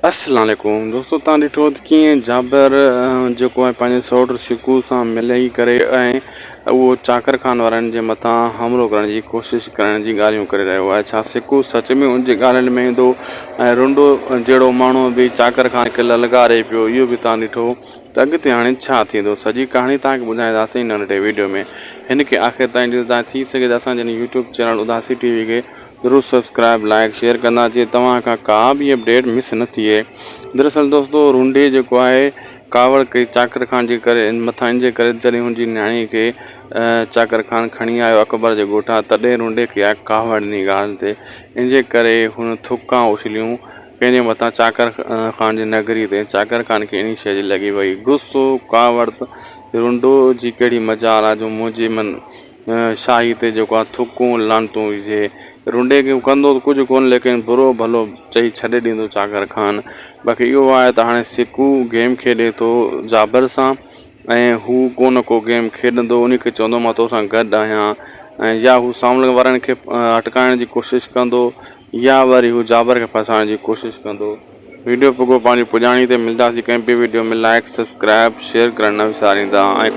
السلام عليڪم دوستو تان ڏٺو ته ڪيئن جابر جيڪو آهي پنهنجي سئوٽ شڪو سان ملي ڪري ۽ اهو چاڪر خان وارن جي مٿان حملو ڪرڻ جي ڪوشش ڪرڻ جي ڳالهيون ڪري رهيو آهي ڇا سڪو سچ ۾ ان جي ڳالهين ۾ ايندو ۽ رنڊو جهڙو ماڻهو به چاڪر خان کي للڪاري پيو اهو به تان ڏٺو ته اڳتي هاڻي ڇا ٿيندو سڄي ڪهاڻي تان کي ٻڌائينداسين ننڍڙي ويڊيو ۾ هن کي آخر تائين ڏسندا ٿي سگهي ته اسان جي يوٽيوب چينل اداسي ٽي وي کي ضرور سبسڪرائب لائڪ شيئر ڪندا جي توهان کان ڪا به اپڊيٽ مس نه ٿئي دراصل دوستو رونڊي جيڪو آهي ڪاوڙ ڪئي چاڪر خان جي ڪري مٿان ان جي ڪري جڏهن هن جي نياڻي کي چاڪر خان کڻي آيو اڪبر جي ڳوٺان تڏهن رونڊي کي آهي ڪاوڙ ان ڳالهه تي ان جي ڪري هن ٿڪان اڇليون ڪنهن جي مٿان چاڪر خان جي نگري تي چاڪر خان کي انهي شيء جي لڳي وئي غصو ڪاوڙ ته رونڊو جي ڪهڙي مجال آهي جو منهنجي من شاهي تي جيڪو آهي ٿڪون لعنتون وجهي رنڊي کي ڪندو ته ڪجهه ڪونه ليڪن برو ڀلو چئي ڇڏي ڏيندو چاڪر خان باقي اهو آهي ته هاڻي سڪو گيم کيڏي ٿو جابر سان ۽ هو ڪو نه ڪو گيم کيڏندو ان کي چوندو مان توسان گڏ آهيان ۽ يا هو سامهون وارن کي اٽڪائڻ جي ڪوشش ڪندو يا وري هو جابر کي ڦاسائڻ جي ڪوشش ڪندو ويڊيو پڳو پنهنجي پڄاڻي تي ملداسين ڪنهن ٻي ويڊيو ۾ لائڪ سبسڪرائب شيئر ڪرڻ نه وساريندا ۽.